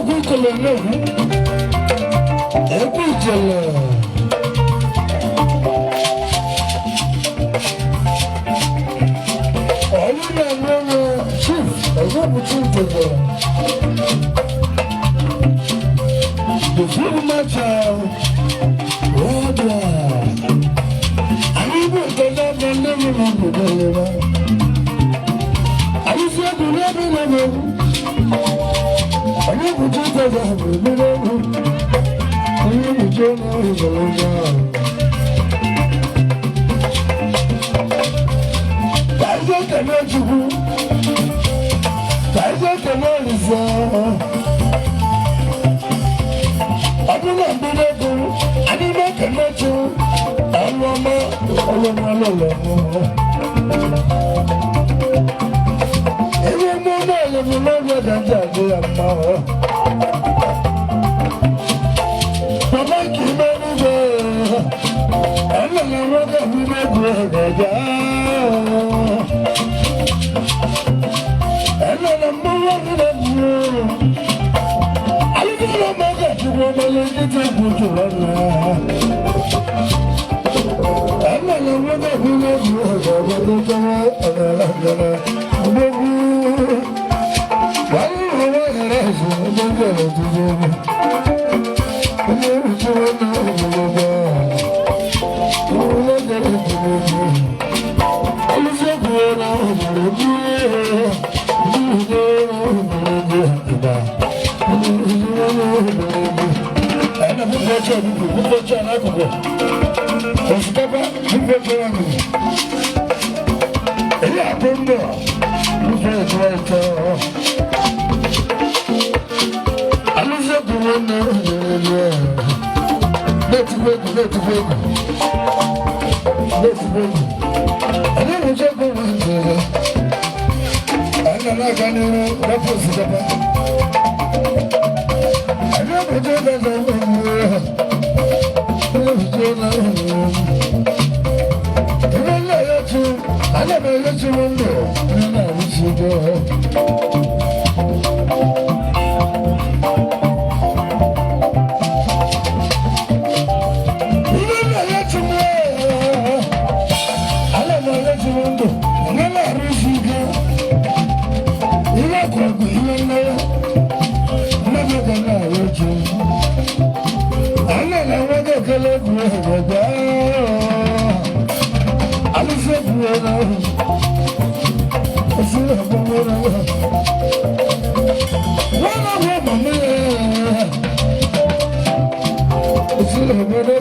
Egwu ikele n'egwu. Egwu ijele. Ọrụ na-enwe onwe chief, ọzọ bụ chief debe. The field marshal, worldwide. Anyị bụ nke na-ebe ndị nwere obodo lere. Anyị si egwu n'ebe na-egwu. Onye bụ chief debe bụ mmiri egwu. Onye bụ chief na-ehubere ụzọ ahụ. Ka anyị ekele Chukwu. Ka anyị ekele Olise. Ọ bụrụ na mbido egwu, anyị na-ekele Chukwu. Ọrụ ọma, ọrụ ọma lụrụ ọmụ. Ihe omume ọlụmụ n'oge ka ndị adị ya mma. Papa nke ime n'ugbo, ọ nọ na nwoke mbido egwu ga-aga. Ẹnna na mmanwụ ọbụla bụ alụmụlọ maka Chukwu ọmọlẹ nkịtị egwu jụrụ na ẹnna na nwoke ọbụla bụ ọgbọdọ ọgara ọgara ọgbọgwụ wàá rụrụ ọghara azụ ọgbọgwụ ọtụtụ onye rụchara na ọgbọgbọ ọgbọgbọ gara ọgbọgbọ alụsị na ọgbọgbọ. Ẹnna fúnfún ọjọ́ àdúgbò fúnfún ọjọ́ alákòókò osikapa fúnfún ọjọ́ alákòókò èyí àpò ń bọ̀ fúnfún ọjọ́ ọjọ́ alụsị wọn náà n'etukwu egwu n'etukwu egwu n'etukwu egwu ẹni ìrìnsẹ̀ egwu wọn ń tẹ̀lé ẹnna n'aka n'ihu rapụ osikapa ẹni ọbụjọ gaga ọbụjọ na ebe nna ya tu ana m elechi m ndụ onye na-arụsi ego. Ihe nna ya tu m, ana m elechi m ndụ onye na-arụsi ike ihe akwụkwọ ihe nne ya mmadụ ga na-arụ ji ana na enweghị ekele egwu egwu alụsị egwu ahụ osi ọgbọgbọrọ wọn náà wọ màmá ya osi ọgbọgbọrọ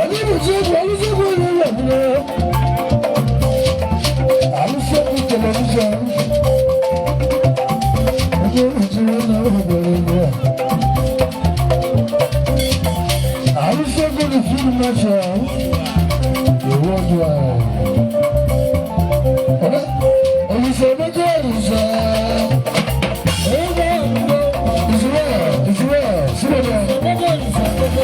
alụsị egwu alụsị egwu alụsị egwu telivishọn. Alụsị the field marshal, the worldwide. Olùsọ méjì olùsọ. Israel, Israel, Israel. Israel,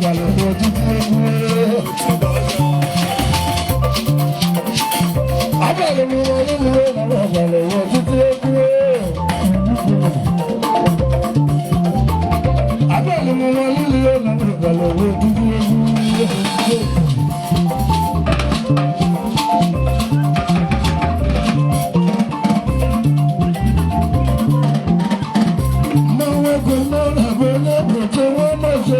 Abalị ọtụtụ egwu. Abalị m n'ụwa na abalị ọtụtụ egwu. Abalị m n'ụwa na abalị ọtụtụ egwu. Mmanwụ ego n'ụlọ bụ na-ebute nwa mazị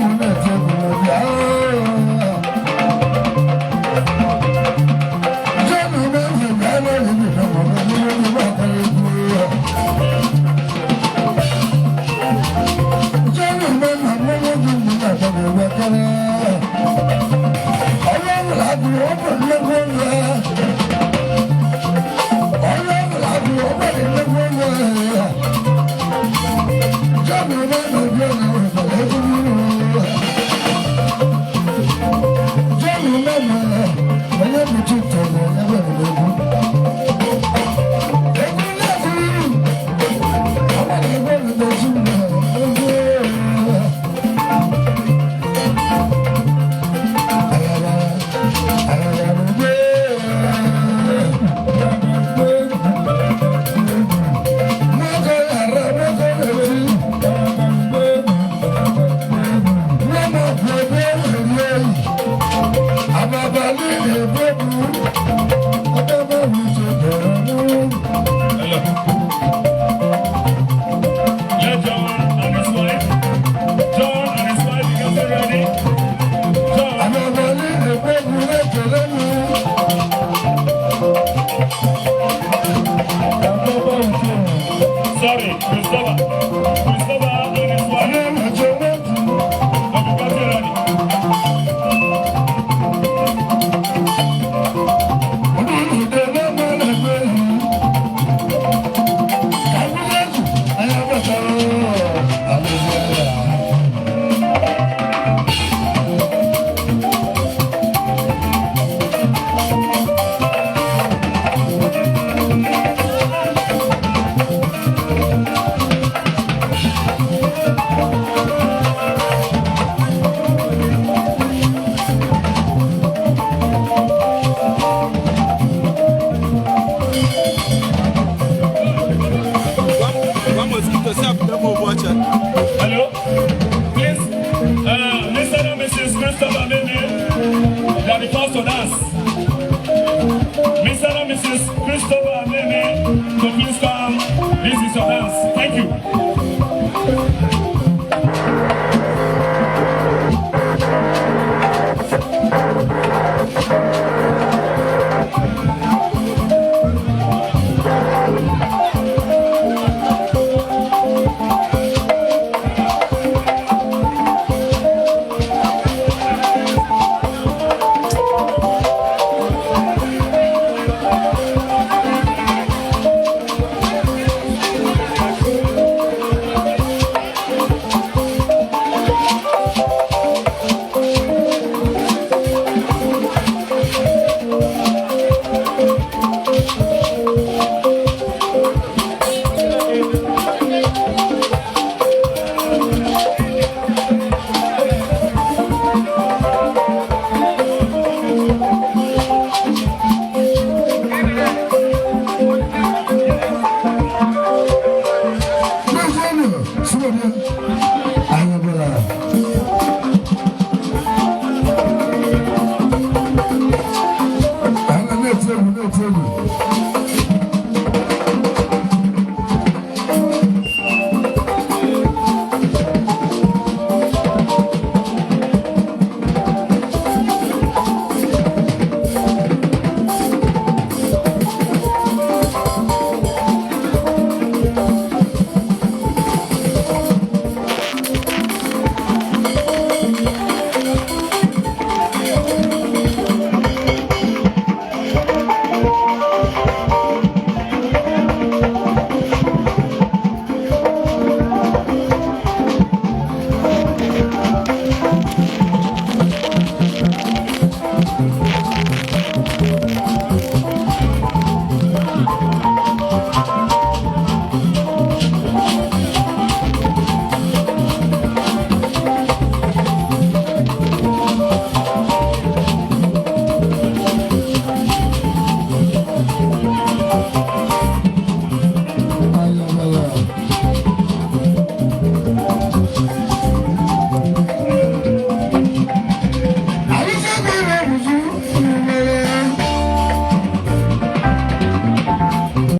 Egwu na-eti.